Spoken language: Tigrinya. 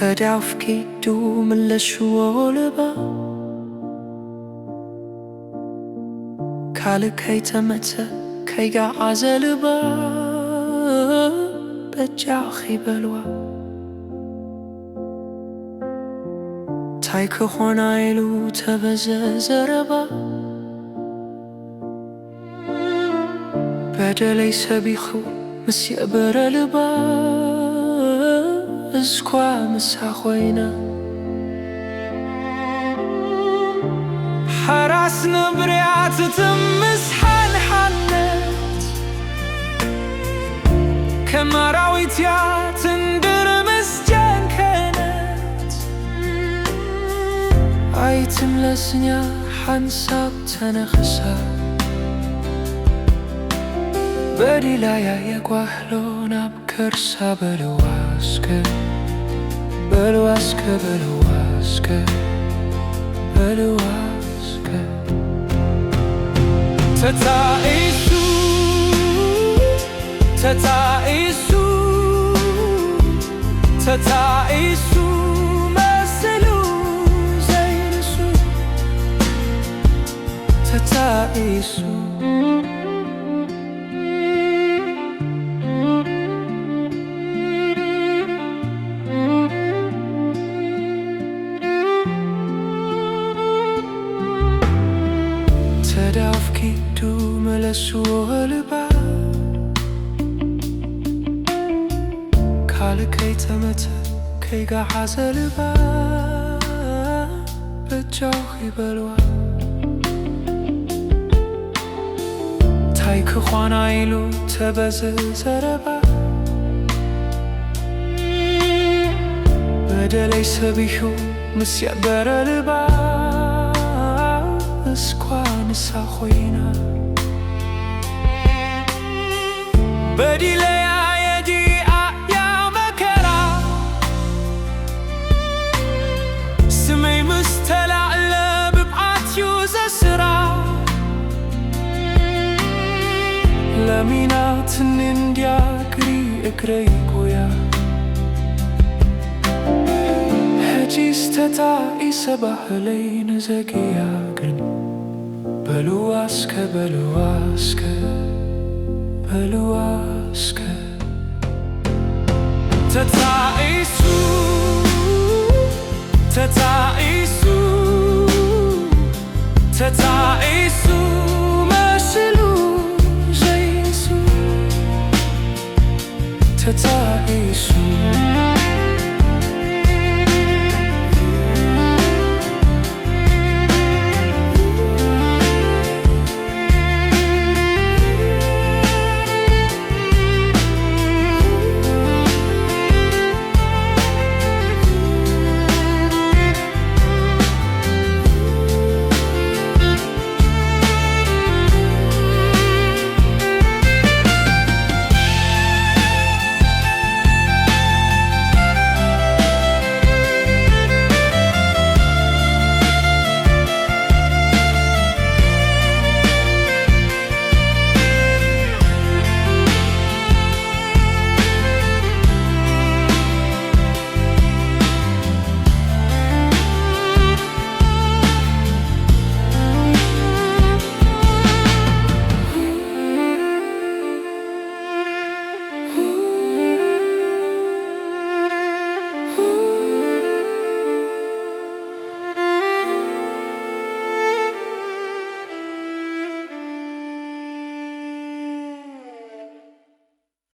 ወዲያው ፍቂዱ ምለሽዎ ልባ፣ ካልእ ከይተመተ ከይገዓዘ ልባ፣ በጃኺ በልዋ። ታይ ክኾና ኢሉ ተበዘ ዘረባ፣ በደለይ ሰቢኹ ምስ የእበረ ልባ፣ እስኳ ምሳ ኮይና። ሓራስ ነብርያ ትትምስ ሓንሓነት፣ ከም ኣራዊትያ ትንድር ምስ ጀንከነት። ኣይትምለስንያ ሓንሳብ ተነኽሳ፣ በዲላያ የጓህሎ ናብ ከርሳ። በልዋ እስከ፣ በልዋ እስከ፣ በልዋ እስከ፣ በልዋ እስከ። ተታኢሱ፣ ተታኢሱ፣ ተታኢሱ መስሉ ዘይንሱ፣ ተታኢሱ። ተዳፍኪዱ መለስዎ ልባ፣ ካልእ ከይጠመተ ከይገሓዘ ልባ፣ በጃኺ በልዋ። ታይ ክኾና ኢሉ ተበዘ ዘረባ፣ በደለይ ሰቢሑ ምስ የእበረ ልባ፣ እስኳ ንሳ ኮይና በዲለያ የዲኣያ መከራ፣ ስመይ ምስ ተላዕለ ብብዓትዩ ዘስራ፣ ለሚናትኒ እንድያ እግሪ እግረይ ጉያ። ሕጂስ ተታኢሰ ባህለይ ንዘግያ ግን፣ በልዋ እስከ፣ በልዋ እስከ፣ በልዋ እስከ። ተታኢሱ፣ ተታኢሱ፣ ተታኢሱ